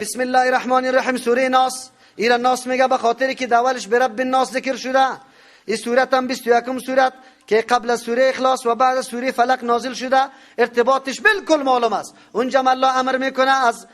بسم الله الرحمن الرحیم سوره ناس. ایرا ناس میگه به خاطر که اولش به رب الناس ذکر شده. این سورت هم 21 سورت که قبل از سوره اخلاص و بعد از سوره فلق نازل شده، ارتباطش بالکل معلوم است. اونجا الله امر میکنه از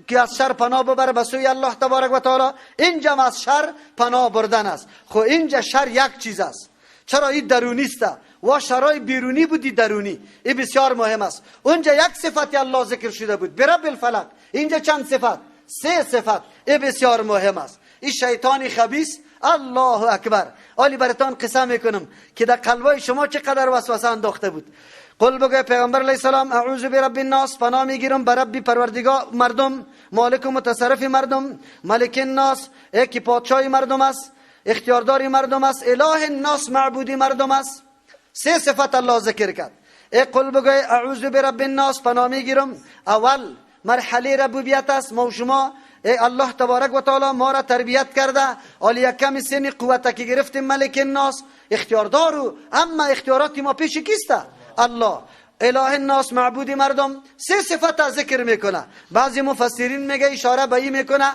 که از شر پناه ببره به سوی الله تبارک و تعالی. اینجا از شر پناه بردن است. خب اینجا شر یک چیز است، چرا این درونی است و شرای بیرونی بودی درونی، این بسیار مهم است. اونجا یک صفت الله ذکر شده بود برب الفلق، اینجا چند صفت؟ سه صفت. این بسیار مهم است. این شیطان خبیث، الله اکبر. آلی براتان قصه میکنم که در قلبای شما چقدر وسوسه انداخته بود. قل بگه پیغمبر علیه السلام اعوذ برب الناس، پناه میگیرم به رب پروردگار مردم، مالک و متصرف مردم، ملک الناس که پادشاه مردم است، اختیاردار مردم است، اله الناس معبودی مردم است. سه صفت الله ذکر کرد. ای قل بگه اعوذ برب الناس، پناه میگیرم. اول مرحله ربوبیت است. ما و شما ای الله تبارک و تعالی ما را تربیت کرده، آلی یکم سن قوت که گرفتیم ملک الناس اختیاردار و اما اختیارات ما پیش کیست؟ الله. اله الناس معبود مردم. سه صفت ذکر میکنه. بعضی مفسرین میگه اشاره به این میکنه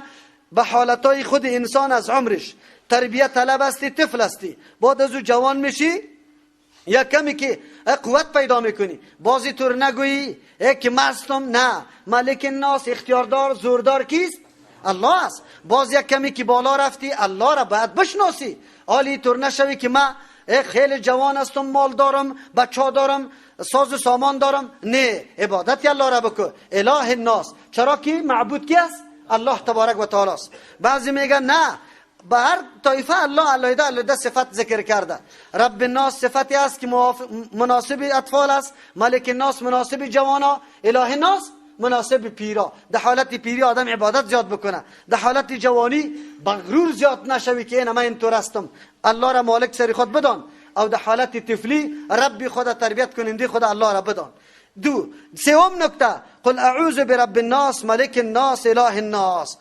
به حالتای خود انسان از عمرش. تربیت طلب هستی، طفل هستی، بعد از او جوان میشی، یک کمی که قوت پیدا میکنی، بازی تور نگویی ای که مستم، نه، ملک الناس اختیاردار زوردار کیست؟ الله است. باز یک کمی که بالا رفتی الله را باید بشناسی. آلی تور نشوی که من خیلی جوان هستم، مال دارم، بچه دارم، ساز و سامان دارم، نه، عبادت الله را بکن. اله الناس، چرا که معبود کی است؟ الله تبارک و تعالی است. بعضی میگن نه، به هر طایفه الله علیه علیه صفت ذکر کرده. رب الناس صفتی است که مناسب اطفال است، ملک الناس مناسب جوانا، اله الناس مناسب پیرا. در حالت پیری آدم عبادت زیاد بکنه، در حالت جوانی بغرور زیاد نشوی که این من اینطور هستم، الله را مالک سر خود بدان. او در حالت طفلی ربی خود تربیت کننده خود الله را بدان. دو سوم نکته، قل اعوذ برب الناس ملک الناس اله الناس.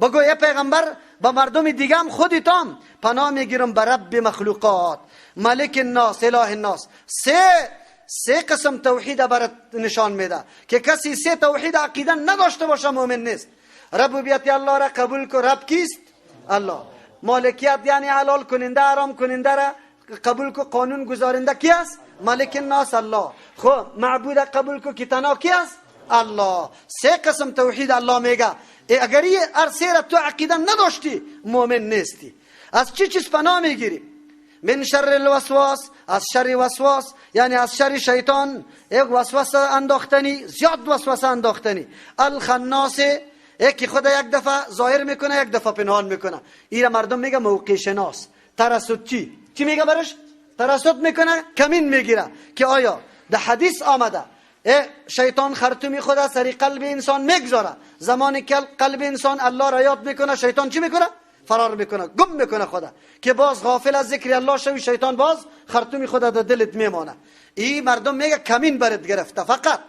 بگو ای پیغمبر با مردم دیگه هم خودتام پناه میگیرم به رب مخلوقات، ملک الناس اله الناس. سه قسم توحید برات نشان میده که کسی سه توحید عقیده نداشته باشه مؤمن نیست. ربوبیت الله را قبول کن، رب کیست؟ الله. مالکیت یعنی حلال کننده حرام کننده را قبول کو، قانون گذارنده کی است؟ ملک الناس الله. خب معبود قبول کو که تنها کی است؟ الله. سه قسم توحید الله میگه. اگر هر سه را تو عقیده نداشتی مؤمن نیستی. از چی چیز پناه میگیری؟ من شر الوسواس، از شر وسواس یعنی از شر شیطان، یک وسوسه انداختنی، زیاد وسوسه انداختنی. الخناس، یکی خود یک دفعه ظاهر میکنه یک دفعه پنهان میکنه. ایره مردم میگه موقع شناس، ترصد. چی میگه برش؟ ترصد میکنه، کمین میگیره که آیا در حدیث آمده شیطان خرطومی خود سری قلب انسان میگذاره، زمانی که قلب انسان الله را یاد میکنه شیطان چی میکنه؟ فرار میکنه، گم میکنه خدا، که باز غافل از ذکر الله شوی شیطان باز خرطومی خود در دلت میمانه. این مردم میگه کمین برات گرفته، فقط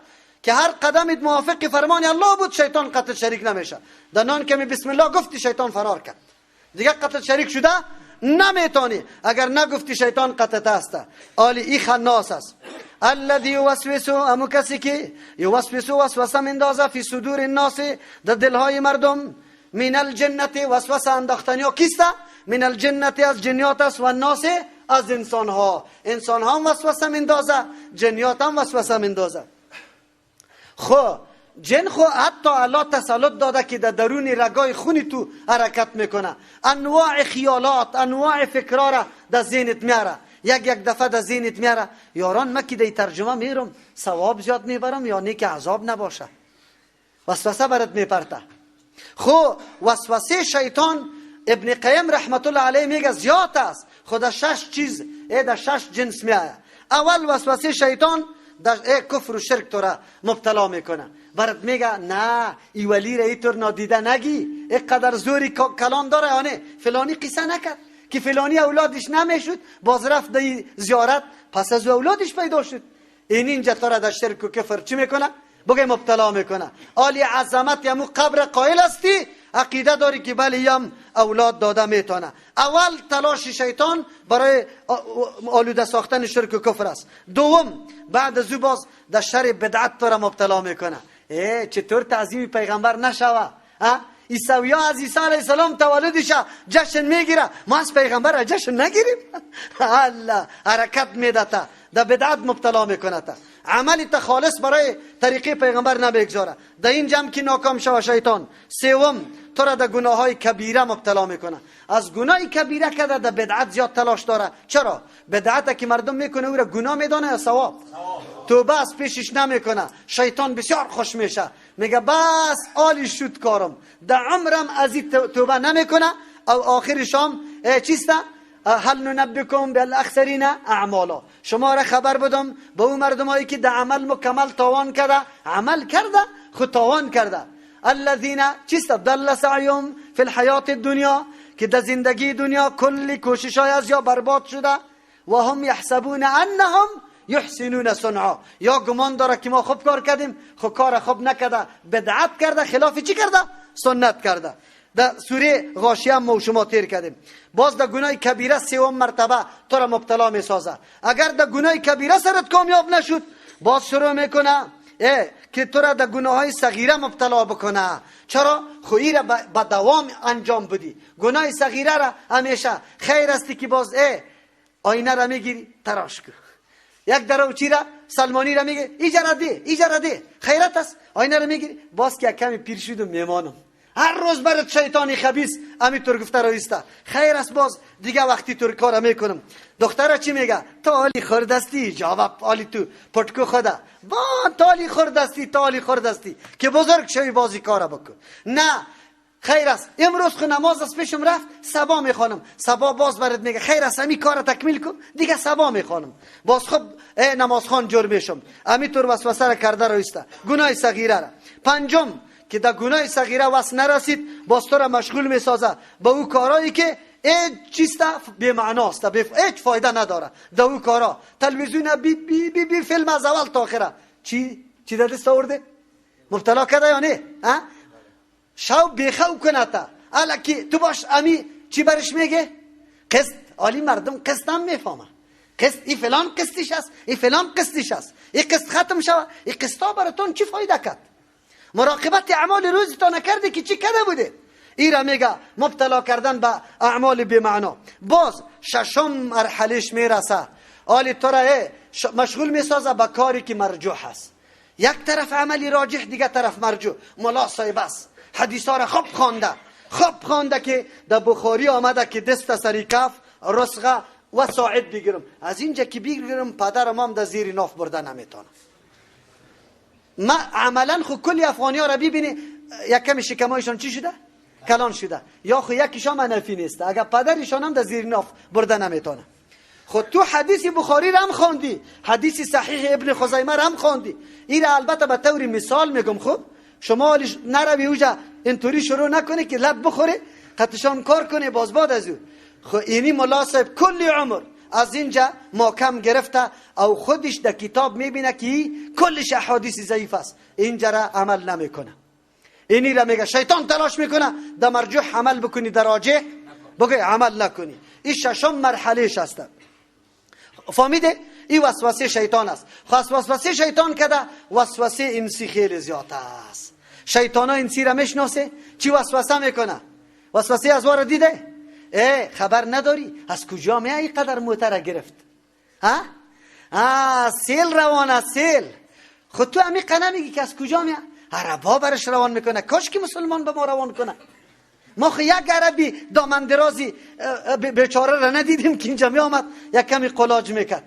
که هر قدمت موافق فرمان الله بود شیطان قتل شریک نمیشه. در نان کمی بسم الله گفتی شیطان فرار کرد، دیگه قتل شریک شده نمیتونی. اگر نگفتی شیطان قتلت است. آلی ای خناس است. الذی یوسوس، امو کسی که یوسوس وسوسه میندازه، فی صدور الناس، در دلهای مردم، من الجنت، وسوسه انداختنی ها کیست؟ من الجنت، از جنیات است، و الناس، از انسان ها. انسان ها هم وسوسه میندازه، جنیات هم وسوسه میندازه. خب جن خو حتی الله تسلط داده که در درون رگای خونی تو حرکت میکنه، انواع خیالات، انواع فکرها را در ذهنت میاره، یک یک دفعه در ذهنت میاره. یاران من که در ترجمه میرم ثواب زیاد میبرم یا نه که عذاب نباشه، وسوسه برات میپرته. خو وسوسه شیطان ابن قیم رحمت الله علیه میگه زیاد است، خدا شش چیز در شش جنس میآید. اول وسوسه شیطان در کفر و شرک تو را مبتلا میکنه، برات میگه نه ای ولی را اینطور نادیده نگی، اینقدر زوری کلان داره، آنه فلانی قصه نکرد که فلانی اولادش نمیشد، باز رفت در زیارت پس از اولادش پیدا شد. این اینجا تو را در شرک و کفر چی میکنه؟ بگه مبتلا میکنه. آلی عظمت یمو قبر قائل هستی، عقیده داری که بله یم اولاد داده میتونه. اول تلاش شیطان برای آلوده ساختن شرک و کفر است. دوم بعد از او باز در شر بدعت تو را مبتلا میکنه. ای چطور تعظیم پیغمبر نشوه، عیسویا از عیسی علیه السلام تولدش جشن میگیره، ما از پیغمبر جشن نگیریم؟ الله حرکت میده تا در بدعت مبتلا میکنه تا عملی تا خالص برای طریقه پیغمبر نمیگذاره. در این جمع که ناکام شوه شیطان. سوم، تو را در گناه های کبیره مبتلا میکنه. از گناه کبیره که در بدعت زیاد تلاش داره. چرا؟ بدعت که مردم میکنه او را گناه میدانه یا ثواب؟ توبه از پیشش نمیکنه. شیطان بسیار خوش میشه، میگه بس عالی شد کارم، در عمرم از این توبه نمیکنه. او آخر شام چیسته؟ هل ننبئکم بالاخسرین اعمالا، شما را خبر بدم به اون مردمایی که در عمل مکمل تاوان کرده، عمل کرده خود تاوان کرده. الذین چیست؟ ضل سعیهم فی الحیات الدنیا، که در زندگی دنیا کلی کوششای از یا برباد شده. و هم یحسبون انهم یحسنون صنعا، یا گمان داره که ما خوب کار کردیم، خب کار خوب نکرده، بدعت کرده، خلاف چی کرده؟ سنت کرده. در سوره غاشیه ما شما تیر کردیم. باز در گناه کبیره سوم مرتبه تو را مبتلا میسازه. اگر در گناه کبیره سرت کامیاب نشد، باز شروع میکنه که تو را در گناه های صغیره مبتلا بکنه. چرا؟ خویی را به دوام انجام بدی. گناه صغیره را همیشه خیر استی که باز آینه را میگیری تراش کن، یک دروچی را سلمانی را میگه ایجا ده ایجا ده، خیرت است، آینه را میگیری باز که کمی پیر شدم میمانم. هر روز برات شیطانی خبیث همینطور گفته رویسته خیر است، باز دیگه وقتی تو کار میکنم. دختره چی میگه؟ تا عالی خوردستی، جواب عالی تو پتکو خدا با تالی خوردستی، تالی خوردستی که بزرگ شوی بازی کار بکن. نه خیر است، امروز خو نماز از پیشم رفت، صبا میخوانم. صبا باز برات میگه خیر است، همین کار تکمیل کن دیگه صبا میخوانم. باز خب نمازخوان جور میشم. همینطور وسوسه را کرده رویسته گناه صغیره را. پنجم که در گناه صغیره وس نرسید، باز تو را مشغول میسازه به او کارهایی که هیچ چیست بی معناست، هیچ فایده نداره. در او کارا تلویزیون بی بی بی بی فیلم از اول تا آخره چی چی در دست آورده مبتلا کرده یا نه؟ شو بیخو کنه تا الکی تو باش امی چی برش میگه؟ قسط. عالی مردم قسط هم میفهمه، قسط ای فلان قسطش است، ای فلان قسطش است، ای قسط ختم شوه، ای قسطا براتون چی فایده کرد؟ مراقبت اعمال روز تا نکرده که چی کرده بوده؟ ای را میگه مبتلا کردن به اعمال بی معنا. باز ششم مرحلهش میرسه، آلی تو را مشغول میسازه به کاری که مرجوح است. یک طرف عملی راجح، دیگه طرف مرجوح. ملا صاحب است، حدیث ها را خوب خوانده، خوب خوانده که در بخاری آمده که دست سری کف رسغه و ساعد بگیرم، از اینجا که بگیرم پدرم هم در زیر ناف برده نمیتونم. ما عملا خو کلی افغانی ها را ببینی یک کمی شکمایشان چی شده؟ کلان شده، یا خو یکیشان منفی نیست، اگر پدرشان هم در زیر ناف برده نمیتونه. خود تو حدیث بخاری را هم خواندی، حدیث صحیح ابن خزیمه را هم خواندی. این را البته به طور مثال میگم. خب شما نروی اوجا اینطوری شروع نکنی که لب بخوره قطشان کار کنه باز باد از او. خب اینی ملا صاحب کلی عمر از اینجا ماکم گرفته او خودش در کتاب میبینه که کلش احادیث ضعیف است، اینجا را عمل نمیکنه. اینی را میگه شیطان تلاش میکنه در مرجوح عمل بکنی، در راجح بگه عمل نکنی. این ششم مرحلهش است. فهمیده؟ این وسوسه شیطان است. خاص وسوسه شیطان کده، وسوسه انسی خیلی زیاد است. شیطان ها انسی را میشناسه چی وسوسه میکنه؟ وسوسه از وارد دیده؟ خبر نداری از کجا می ای قدر موتر گرفت؟ ها؟ سیل روان است، سیل. خود تو همی قنه میگی که از کجا می؟ عربا برش روان میکنه. کاش که مسلمان به ما روان کنه. ما خو یک عربی دامن درازی بیچاره را ندیدیم که اینجا می آمد یک کمی قلاج میکرد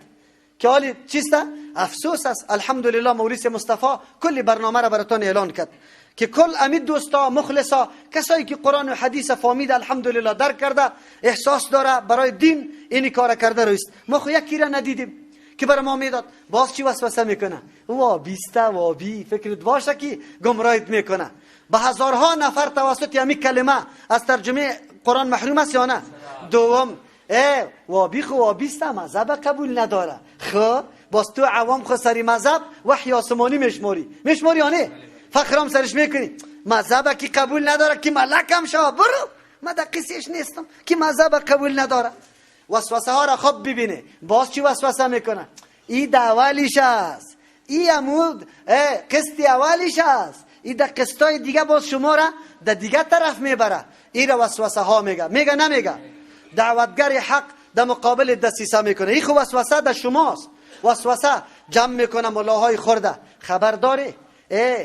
که حالی چیست؟ افسوس است. الحمدلله مولوی مصطفی کلی برنامه را براتون اعلان کرد که کل امید دوستا مخلصا کسایی که قرآن و حدیث فهمید الحمدلله درک کرده احساس داره برای دین اینی کار کرده رویست. ما خو یکی را ندیدیم که برای ما میداد. باز چی وسوسه میکنه؟ وابیسته وابی فکرت باشه که گمراهیت میکنه. به هزارها نفر توسط یمی کلمه از ترجمه قرآن محروم است یا نه؟ دوم وابی خو وابیسته مذهب قبول نداره. خب باز تو عوام خو سری مذهب وحی آسمانی میشماری، میشماری یا نه؟ فخرام سرش میکنی مذهب کی قبول نداره که ملکم شو برو، ما در قصهش نیستم که مذهب قبول نداره. وسوسه ها را خوب ببینه. باز چی وسوسه میکنه؟ ای اولیش است، ای عمود قسط اولیش است، این در قسطای دیگه باز شما را در دیگه طرف میبره. این را وسوسه ها میگه. میگه نمیگه؟ دعوتگر حق در مقابل دسیسه میکنه. این خو وسوسه در شماست. وسوسه جمع میکنه ملاهای خورده. خبر داره؟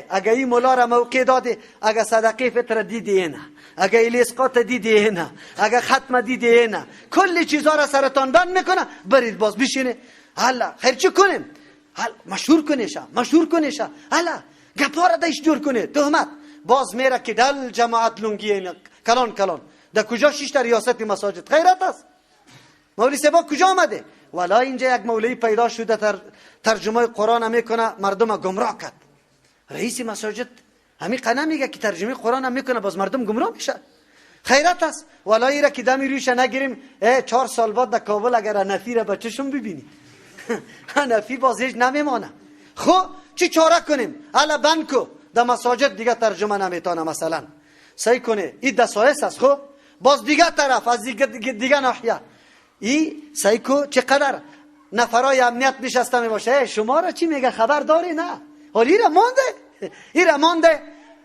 اگه این ملا را موقع داده، اگه صدقه فطر دیدی نه، اگه الیسقاط دیدی نه، اگه ختم دیدی نه، کل چیزها را سرتان بند میکنه. برید باز بشینه. حالا خیر چی کنیم؟ حالا مشهور کنیشه، مشهور کنیشه. حالا گپا را دیش جور کنه، تهمت. باز میره که دل جماعت لنگی کلان کلان. در کجا شش در ریاست مساجد؟ غیرت است. مولوی صاحب کجا آمده؟ ولا اینجا یک مولوی پیدا شده ترجمه قرآن میکنه، مردم گمراه کرد. رئیس مساجد همین قنه میگه که ترجمه قرآن هم میکنه، باز مردم گمراه میشه. خیرت است. ولا ایره که دمی رویش نگیریم، 4 سال بعد در کابل اگر حنفی را به چشم ببینی، حنفی باز هیچ نمیمانه. خب چی چاره کنیم؟ الا بند کو در مساجد دیگه ترجمه نمیتونه مثلا. سعی کنه این دسایس است. خب باز دیگه طرف از دیگه ناحیه ای سعی کو چقدر نفرای امنیت نشسته میباشه. شما را چی میگه خبر داری؟ نه حالی را مانده، این را مانده،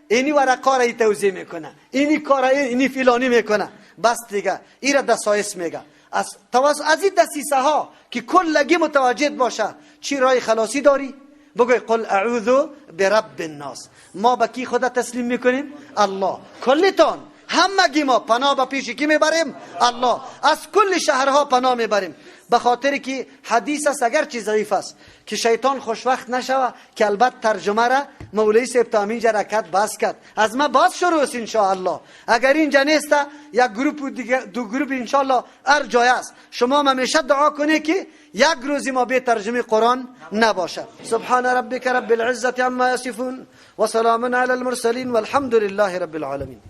اینی ورقا را ای توزیع میکنه، اینی کار اینی فلانی میکنه. بس دیگه این را دسایس میگه. از توسط از این دسیسه ها که کلگی متوجه باشه چی رای خلاصی داری؟ بگوی قل اعوذ برب الناس. ما به کی خدا تسلیم میکنیم؟ الله. کلتان همگی ما پناه به پیش کی میبریم؟ الله. از کل شهرها پناه میبریم. به خاطر که حدیث است اگرچه ضعیف است که شیطان خوشوقت نشوه، که البته ترجمه را مولوی صاحب تا اینجا رکت باز کرد. از ما باز شروع است ان شاء الله. اگر اینجا نیست یک گروپ دیگه، دو گروپ ان شاء الله هر جای است. شما همیشه دعا کنه که یک روزی ما به ترجمه قرآن نباشه. سبحان ربک رب العزة عما یصفون و سلام علی المرسلین والحمد لله رب العالمین.